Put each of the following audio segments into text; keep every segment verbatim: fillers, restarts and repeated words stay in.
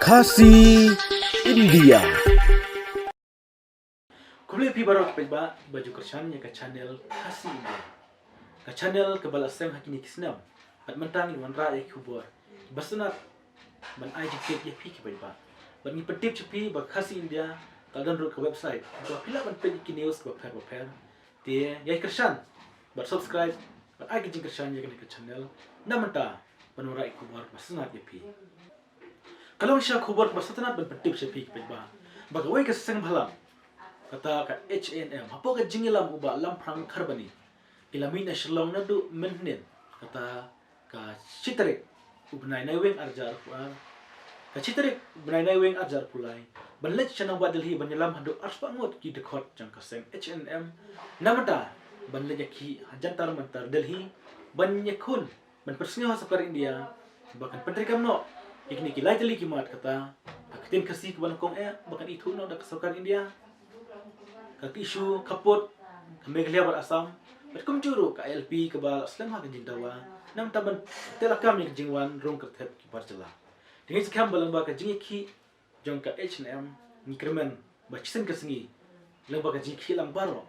Khasi India. Khublei phi baroh ki paidbah ba ju kyrshan ïa ka channel Khasi India, ka channel kaba la seng ha kine ki snem. Bad mynta ngi wanrah ïa ki khubor ba sngewtynnat ban ai jingtip ïa phi ki paidbah. Bad ngi pyntip sha phi ba Khasi India ka don ruh ka website ba phi lah ban peit ïa ki news ba pher ba pher. Te ïai kyrshan bad subscribe bad ai ka jingkyrshan ïa kane ka channel. Na mynta ban wanrah ïa ki khubor ba sngewtynnat ïa phi. Ka long sha khubor ba sngewtynnat ban pyntip sha phi ki paidbah ba kawei ka seng bhalang kata ka H A N M hapoh ka jingïalam u Bah Lamphrang Kharbani, ki la mih na Shillong naduh mynhynnin, kata ka shi tarik u bnai Naiwieng arhajar arphew ar, ka shi tarik u bnai Naiwieng arhajar arphew lai, ban leit sha Nongbah Delhi ban ïalam haduh arspah ngut ki dkhot jong ka seng H A N M na mynta ban leit ïakhih ha Jantar Mantar Delhi ban ïakhun ban pynsngew ha sorkar India ba kan pyntreikam noh ïa kine ki lai tylli ki mat, kata ka ktien Khasi kaba nyngkong eh ba kan ithuh noh da ka sorkar India, ka issue khappud ka Meghalaya bad Assam, bad kumjuh ruh ka I L P kaba la slem ha ka jingdawa na mynta ban teh lakam ïa ka jingwan rung kyrtep ki bar jylla. Te ngi skhem ba lyngba ka jingïakhih jong ka H A N M ngi kyrmen ba shisien ka sngi lyngba ka jingïakhih lang baroh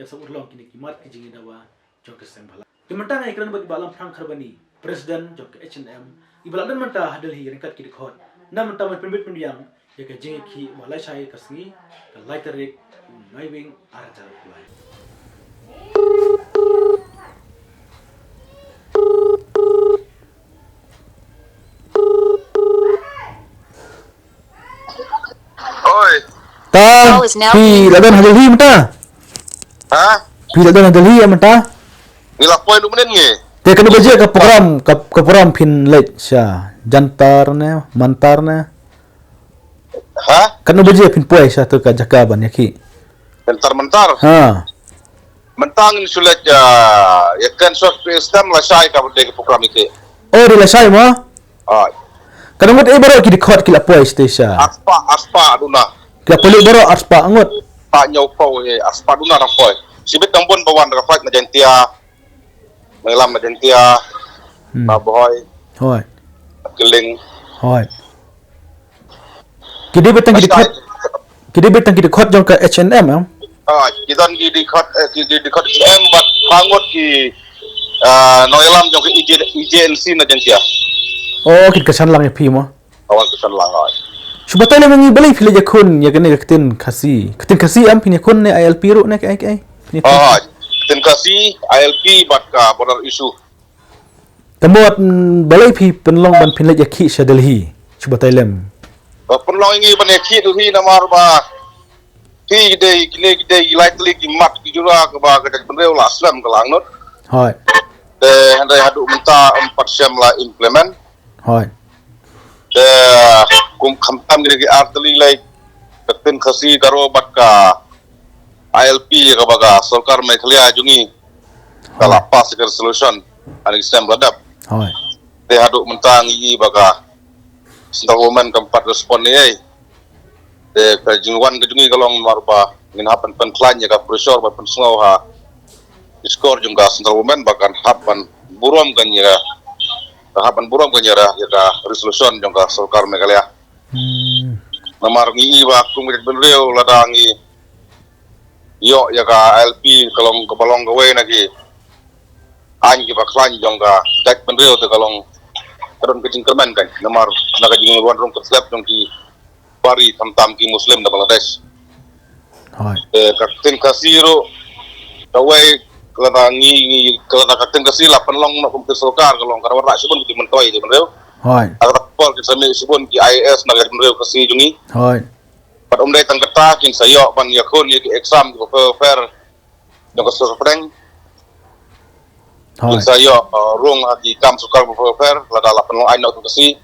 kan sa urlong kine ki mat ki jingïadawa jong ka seng bhalang. Te mynta nga ïakren bad i Bah Lamphrang Kharbani, President jong ka H A N M, iba la don mynta ha Delhi ryngkat ki dkhot. Na mynta ban pynbit pynbiang ïa ka jingïakhih ba lashai ka sngi ka lai tarik u Naiwieng arhajar arphew lai. Oi. Ta, phi la don ha Delhi mynta? Ha? Phi la don ha Delhi mynta? Ngi la poi mynhynnin ngi. Te katno baje ka program, ka, ka program phin leit sha Jantar ne, Mantar ne? Ha? Katno baje phin poi sha tu ka jaka ban ïakhih? Jantar Mantar. Ha. Mynta ngin shu leit, ah, ïa kan shu phi stem lashai ka dei ka program ïakhih. Oh, dei lashai mo? Ai. Katno ngut eh baroh ki dkhot ki la poi sha te sha? Arspah, arspah duna. Ki la poi baroh arspah ngut. Arspah hynñiewphew eh, arspah duna dang poi. Shibit dang bun ba wan da ka flight na Jaintia. Nongïalam na Jaintia. Hmm. Na Bhoi. Hooid. Killing. Hooid. Ki dei beit tang ki dkhot, ki dei beit tang ki dkhot jong ka H A N M, em? Ah, ki don ki dkhot, eh, ki, ki dkhot H A N M bad phra ngut ki, ah, nongïalam jong ka E J, E J N C na Jaintia. Oh, ki kyrshan lang ïa phi mo? Oh, ki kyrshan lang, ah. Shu batai lem ngi balei phi leit ïakhun ïa kane ka ktien Khasi. Ka ktien Khasi em phin ïakhun ne I L P ruh ne kaei kaei? Phin ïakhun. Ah, ktien Khasi, I L P bad ka border issue. Te mut, mm, balei phi pynlong ban phin leit ïakhih sha Delhi? Shu batai lem. Ba pynlong ïa ngi ban ïakhih Delhi namar ba ki dei, ki dei, ki dei ki lai tylli ki mat ki jura kaba ka jaitbynriew la slem ka la angnud. Hooid. Te hynrei haduh mynta ym pat shym la implement. Hooid. Te kum khamtam ki dei ki ar tylli lai ka ktien Khasi, Garo bad ka I L P kaba ka sorkar Meghalaya jong ngi ka la pass ka resolution ha ki snem ba la dep. Hooid. Te haduh mynta ngi i ba ka central government kam pat respond ei ei. Te ka jingwan ka jong ngi ka long namar ba ngin hap ban pynkhlaiñ ïa ka pressure ban pynsngew ha ki shnong jong ka central government ba kan hap ban burom kan ïa ka, kan hap ban burom kan ïa ka, ïa ka resolution jong ka sorkar Meghalaya. Hmm. Namar ngi i ba kum ka jaitbynriew lada ngi ïoh ïa ka I L P ka long kaba long kawei na ki aiñ kiba khlaiñ jong ka jaitbynriew te ka long ka don ka jingkyrmen kan. Namar na ka jingwan rung kyrtep jong ki Pari khamtam ki Muslim na Bangladesh. Hooid. Eh, ka ktien Khasi ruh kawei ka lada ngi, ngi, ka lada ka ktien Khasi la pynlong noh kum ktien sorkar ka long ka wanrah shibun ki jingmyntoi ki briew. Hooid. Ka por ki sa mih shibun ki I A S na ka briew Khasi jong ngi. Hooid. Pat ym dei tang kata kin sa ïoh ban ïakhun ïa ki exam kiba pher pher jong ka sorkar pdeng. Hooid. Kin sa ïoh, uh, rung ha ki kam sorkar ba pher pher lada la pynlong aiñ noh kum Khasi.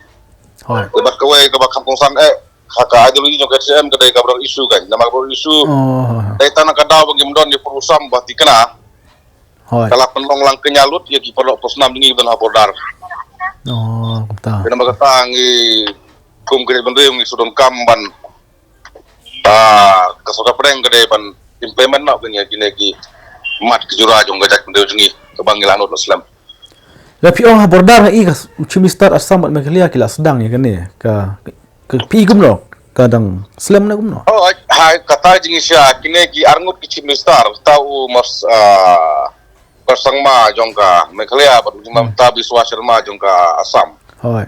Hooid. Te bad kawei kaba kham kongsan eh ha ka ideology jong ka H A N M ka dei ka border issue kan. Namar ka border issue. Oh, hooid. Dei tang na ka daw ba ngim don ïa pyrshang ba thikna. Hooid. Ka la pynlong lang kynja lut ïa ki paralok parsnam jong ngi ba don ha border. Oh, kumta. Te namar kata ngi kum ka jaitbynriew ngi shu donkam ban Ah, ka sorkar pdeng ka dei ban implement noh kine, kine ki mat ki jura jong ka jaitbynriew jong ngi kaba ngi la nud noh slem. La phi ong ha border nga i ka s-, Chief Minister Assam bad Meghalaya ki la sdang ïa kane ka, Ka phi kumno? Ka dang slem ne kumno? Oh, hai, kata jingshisha, kine ki arngut ki Chief Minister, ta u Mas, ah, Sangma jong ka Meghalaya, bad u Himanta Biswa Sharma jong ka Assam. Hoi.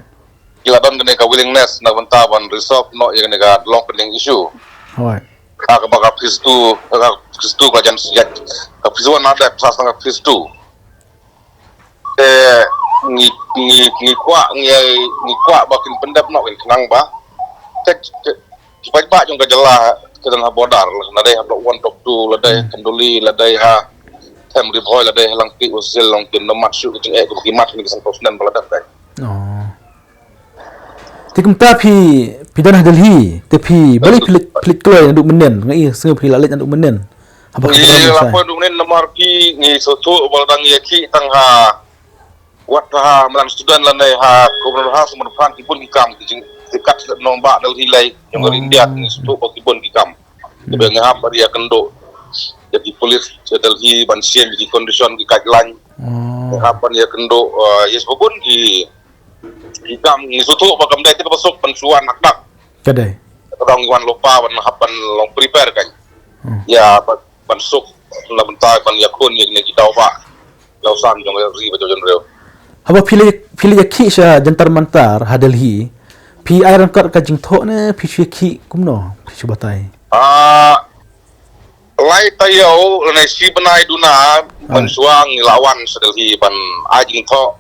Ki la don kane ka willingness na bynta ban resolve noh ïa kane ka long pending issue. Hoi. Ka ba ka phase two, ka phase two ka jan sejak, ka phase one na dep sa ka phase two. Te ngi, ngi, ngi kwah, ngi, ngi kwah ba kin pyndep noh kin khnang ba. Te, te, ki paidbah jong ka jylla ka dang ha border, la dei ha Block One, Block Two, la dei ha Khanduli, la dei ha Them Ri Bhoi, la dei ha Langpih, u Sil long kin namat shu ka jingeh ka ba ki mat ni ka san percent ba la dep kai. Oh. Te kumta phi, phi don ha Delhi, te phi, balei phi leit, phi leit kloi naduh mynnin, nga i sngew phi la leit naduh mynnin. Haba ka Ngi la poi naduh mynnin namar phi ngi sngewthuh ba la dang ïa ki tang ha wat ha malang student lane ha Governor House, Governor Phan ki bun ki kam ki jing ki kat nong ba Delhi lai jong ka India ngi sngewthuh ba ki bun ki kam. Te ba ngi hap ban ïa kynduh ïa ki police ïa Delhi ban siem ki condition ki guideline. Ngi hap ban ïa kynduh, uh, yes ba bun ki Ki kam ngi sngewthuh ba kam dei te kaba suk ban shu wan hakdak. Ka dei. Ka dang wan lypa ban hap ban long prepare kan. Hmm. Ïa ban, ban suk na bynta ban ïakhun ïa kine ki daw ba. Daw san jong ri ba jong ri. Haba phi leit, phi leit ïakhih sha Jantar Mantar ha Delhi. Phi ai ryngkat ka jingthoh ne phi shu ïakhih kumno phi shu batai. Ah, lai taïew lane shi bnai duna ban shuwa ngi la wan sha Delhi ban ai jingthoh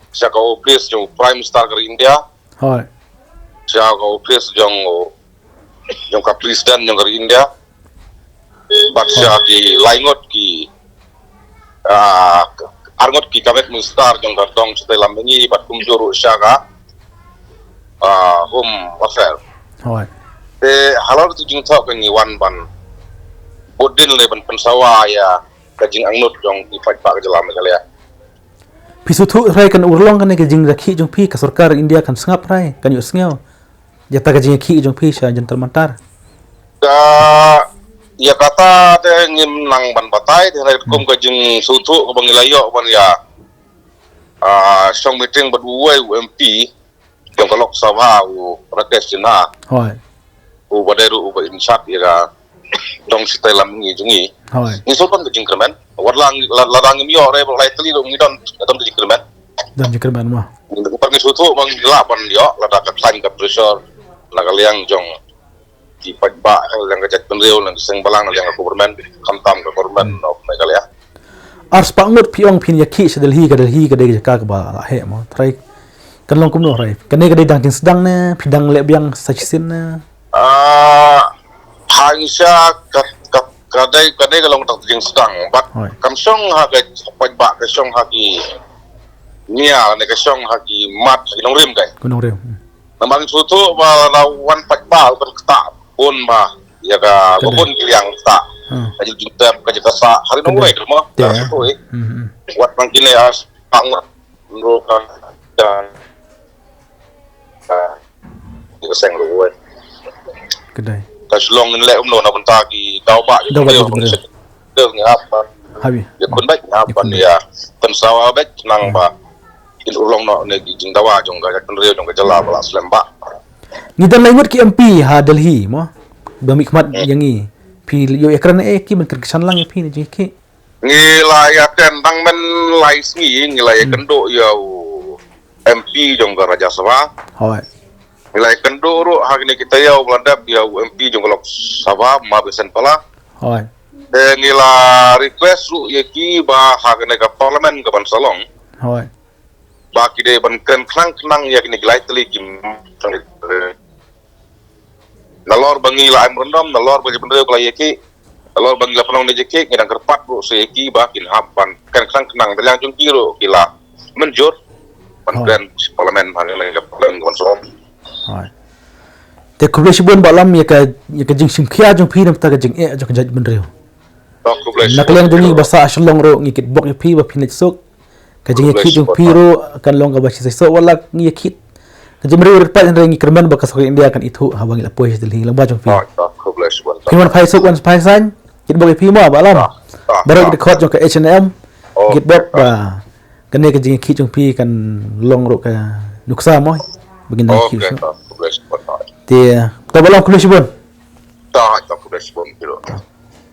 sha ka office jong Prime Minister ka ri India. Hoi. Sha ka office jong, jong ka President jong ka ri India. Bad sha ki laingut ki, ah, arngut ki Cabinet Minister jong ka dong shatei lam ngi bad kumjuh ruh sha ka, ah, Home Affair. Hoi. Te halor tu jingthoh ka ngi wan ban bud dien le ban pynsawa ïa ka jingangnud jong ki paidbah ka jylla Meghalaya. Phi sngewthuh hynrei kan urlong kane ka jingïakhih jong phi ka sorkar India kan sngap hynrei kan ïohsngew. Ïa kata ka jingïakhih jong phi sha Jantar Mantar. Ka, ïa kata te ngim nang ban batai te hynrei kum ka jingsngewthuh kaba ngi la ïoh ban ïa, ah, shong meeting bad uwei u M P jong ka Lok Sabha u Rakesh Sinha. Hoi. Uba dei ruh uba in charge ïa ka dong shatei lam ngi jong ngi. Hoi. Ngi sngewthuh ka jingkyrmen. Wat la ngi, la, lada ngim ïoh re ba lai tylli ruh ngi don, don ka jingkyrmen. Don jingkyrmen mo. Ngi, ngi sngewthuh ba ngi lah ban ïoh lada ka khlaiñ ka pressure na ka liang jong ki paidbah, liang ka jaitbynriew, liang ka seng balang, liang ka government, khamtam ka government of Meghalaya. Ar spah ngut phi ong phin ïakhih sha Delhi, ka Delhi ka dei ka jaka kaba la heh mo. Hynrei kan long kumno hynrei? Kane ka dei dang jingsdang ne phi dang leh biang sa shisien ne? Ah, hangta ka, ka, ka dei, ka dei ka long tang jingsdang. Bad kam shong ha ka paidbah, ka shong ha ki nia ne ka shong ha ki mat ki nongrim kai. Ki nongrim. Namar ngi sngewthuh ba la wan paidbah u kan ktah bun ba ïa ka ba bun ki liang ktah. Ka jingtep ka jingkasa hari nong rei mo. Wat nang kine as pang ro ka ka ka seng ro wei. Kedai. Ka Shillong ngi leh umno na bynta ki daw ba ki daw ba ki jumre. Ngi hap ban. Habi. Ïa khun bad ngi hap ban ïa pynsawa bad nang ba kin urlong noh ne ki jingdawa jong ka jaitbynriew jong ka jylla ba la slem ba. Ngi don laingut ki M P ha Delhi mo. Ba mih khmat ïa ngi. Phi ïoh ïakren eh ki ban kyrkhu shan lang ïa phi ne jingki. Ngi la ïa ten dang men lai sngi ngi la ïa kynduh ïa u M P jong ka Rajya Sabha. Hoi. Ngi la ïa kynduh ruh ha kine kita ïa u la dep ïa u M P jong ka Lok Sabha ma Vincent Pala. Hoi. Te ngi la request ruh ïa ki ba ha kane ka parliament ka ban sa long. Hoi. Ba ki dei ban kren khnang khnang ïa kine ki lai tylli ki nalor ba ngi la ai memorandum, nalor ba jaitbynriew ka la ïa ki, nalor ba ngi la pynlong ne ïa ki, ngi dang kyrpad ruh sa ïa ki ba kin hap ban kren khnang khnang da liang jong ki ruh ki la mynjur ban kren parliament ha kane ka parliament ka ban sa long. Hoi. Te khublei shibun Bah Lam ïa ka, ïa ka jingshim khia jong phi na bynta ka jingeh jong ka jaitbynriew. Na ka liang jong ngi ba sah Shillong ruh ngi kitbok ïa phi ba phin leit suk. Ka jingïakhih jong phi ruh kan long kaba shisha shisha wat la ngi ïakhih. Ka jingmynriew rit pat hynrei ngi kyrmen ba ka sorkar India kan ithuh haba ngi la poi sha Delhi lang ba jong phi. Phi wan phai suk wan phai saiñ. Kitbok ïa phi mo Bah Lam. Baroh ki dkhot jong ka H and M. Kitbok ba kane ka jingïakhih jong phi kan long ruh ka nuksa mo. Ba ngin ïakhih suk. Te, to ba long, khublei shibun. To, to, khublei shibun, khublei.